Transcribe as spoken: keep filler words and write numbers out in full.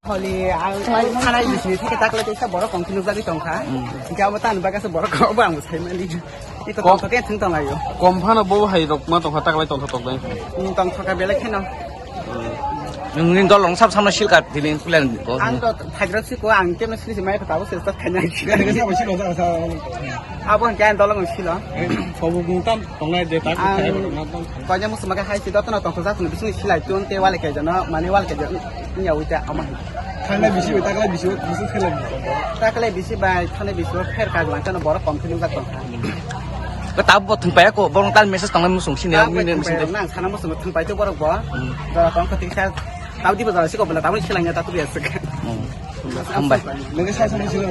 Holi ang thai thanai bisini theke takle tesa borok kongkhi nukjagwi tongkha. Hmm. Hingke abo tani bagase borok kok bo ang sai mani. Ito Kok- kongkha ke thung tonglaio. Komphano bo hai rok ma tongkha takle tongkha tokdai. Hmm, tongkha belai kheno. Nungni dolong sab samno silka tini plan ko. Ang to thagrok si ko ang kemno sini si mai phatabok se tak khanya. Abo hingke ang dolong silo. Kobo gungtam tongnai de tak. Ang kanya musu maga hai si dotno tongkha jak no bisini silai tun te wale ke jano mani wale ke jano. Nya uita ama. Thangnai bisi bai taklai bisi bai bisi khelai. Taklai bisi bai thangnai bisi bai pher kag lang chano borok kom khini jak tongkha. Ko tab bo thung paya ko borong tal message tongnai musung sini. Tab bo mini thung message paya nang sana musung thung pai to borok bo. Hmm. Dora tong khati kha. Tab di bazar si ko bela tab ni silangya tab tu biasa. Hmm. Hambai. Nang sa sa ni sila.